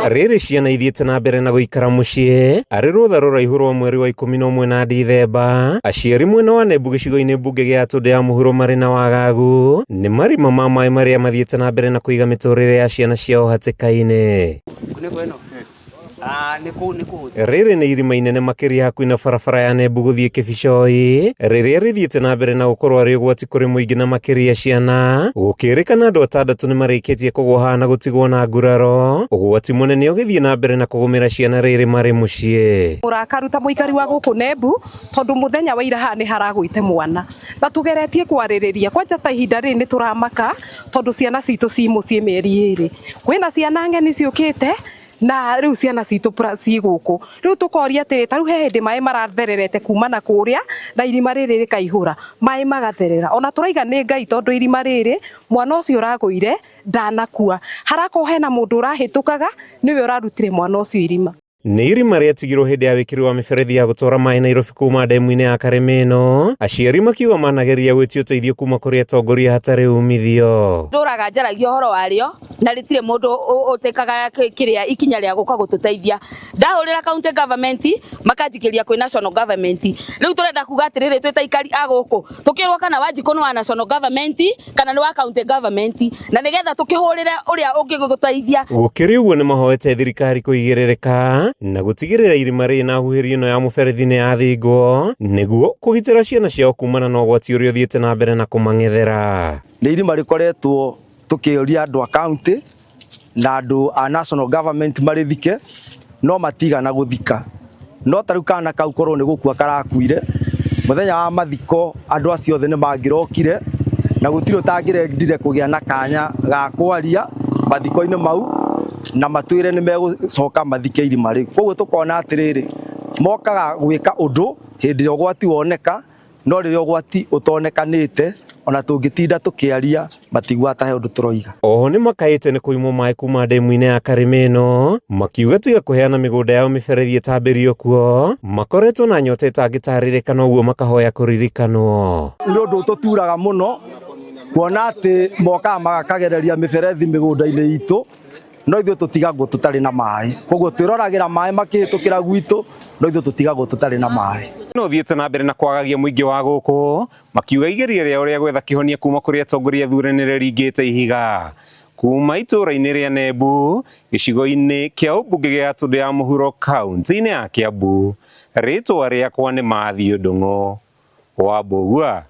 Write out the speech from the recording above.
Rĩrĩ ciana ithiĩte na mbere na gũikara mũciĩ arĩ rũtha rũraihu rwa mweri wa 11 na Dithemba, aciari mwena wa Nembu gĩcigo-inĩ mbunge gĩa Gatũndũ ya mũhuro marĩ na wagagu nĩ marima ma maĩ marĩa mathiĩte na mbere na kũiga mĩtũrĩre ya ciana ciao hatĩka-inĩ. Rĩrĩ nĩ irima inene makĩria hakuhĩ na barabara ya Nembu gũthiĩ Kĩbicoi, rĩrĩa rĩthiĩte na mbere na gũkorwo arĩ ũgwati kũrĩ mũingĩ na makĩria ciana. Gũkĩrĩkana andũ atandatũ nĩ marĩkĩtie kũgwa haha na gũtigwo na nguraro, ũgwati mũnene ũgĩthiĩ na mbere na kũgũmĩra ciana rĩrĩ marĩ mũciĩ. Mũrakaru ta mũikari wa gũkũ Nembu, tondũ mũthenya wa ira haha nĩ haragwĩte mwana, na tũgeretie kwarĩrĩria kwanja ta ihinda rĩrĩ nĩ tũramaka tondũ ciana citũ ci mũciĩ mĩeri ĩrĩ. Kwĩna ciana ng'eni ciũkĩte na rĩu ciana citũ ciĩ gũkũ. Rĩu tũkoria atĩrĩ, ta rĩu he hĩndĩ maĩ marathererete kuma na kũrĩa na irima rĩrĩ rĩkaihũra, maĩ magatherera. Ona tũraiga nĩ Ngai tondũ irima rĩrĩ mwana ũcio ũragũire ndanakua. Harakorwo hena mũndũ ũrahĩtũkaga nĩwe ũrarutire mwana ũcio irima. Nĩ irima rĩatigirwo hĩndĩ ya wĩkĩri wa mĩberethi ya gũtwara maĩ Nairobi kuma ndemu-inĩ ya Karĩmĩno, aciari makiuga manageria gwĩtia ũteithio kuma kũrĩ atongoria hatarĩ umithio. Ndũraga njaragia ũhoro warĩo na rĩtirĩ mũndũ ũtĩkaga kĩrĩa ikinya rĩa gũka gũtũteithia. Ndahũrĩra county government makanjikĩria kwĩ national government. Rĩu tũrenda kuga atĩrĩrĩ twĩ ta aikari a gũkũ tũkĩrwo kana Wanjikũ nĩ wa national government kana nĩ wa county government na nĩgetha tũkĩhũrĩre ũrĩa ũngĩgũteithia. Gũkĩrĩ ũguo nĩmahoete thirikari kũigĩrĩrĩka na gũtigĩrĩra irima rĩrĩ na huhĩri ĩno ya mũberethi nĩ yathingwo nĩguo kũgitĩra ciana ciao kumana na ũgwati ũrĩa ũthiĩte na mbere na kũmang'ethera. Nĩ irima rĩkoretwo tũkĩũria andũ a county na andũ a national government marĩthike no matigana gũthika. No ta rĩu kana kau korwo nĩ gũkua karakuire, mũthenya wa mathiko andũ acio othe nĩ mangĩrokire na gũtirĩ ũtangĩrendire kũgĩa na kanya ga kwaria mathiko-inĩ mau na matwĩre nĩ megũcoka mathike irima rĩu. Koguo tũkona atĩrĩrĩ, mokaga gwĩka ũndũ hĩndĩ ĩrĩa ũgwati woneka, no rĩrĩa ũgwati ũtonekanĩte ona tũngĩtinda tũkĩaria matiguaga ta he ũndũ tũroiga. Oho nĩmakaĩte nĩ kũimwo maĩ kuma ndemu-inĩ ya Karĩmĩno, makiuga tiga kũheana mĩgũnda yao mĩberethi ĩtambĩrio kuo, makoretwo na nyota ĩtangĩtarĩrĩka noguo makahoya kũririkanwo. Nĩ ũndũ ũtũturaga mũno kuona atĩ mokaga magakagereria mĩberethi mĩgũnda-inĩ itũ no ithuĩ tũtigagwo tũtarĩ na maĩ. Koguo twĩroragĩra maĩ makĩhĩtũkĩra gwitũ no ithuĩ tũtigagwo tũtarĩ na maĩ. No thiĩte na mbere na kwagagia mũingĩ wa gũkũ makiuga igeria rĩao rĩa gwetha kĩhonia kuma kũrĩ atongoria athure nĩ rĩringĩte ihiga. Kuma itũũra-inĩ rĩa Nembu, gĩcigo-inĩ kĩa ũmbunge gĩa Gatũndũ ya Mũhuro kaunti-inĩ ya Kiambu, rĩtwa rĩakwa nĩ Matthew Ndung'u wa Mbũgua.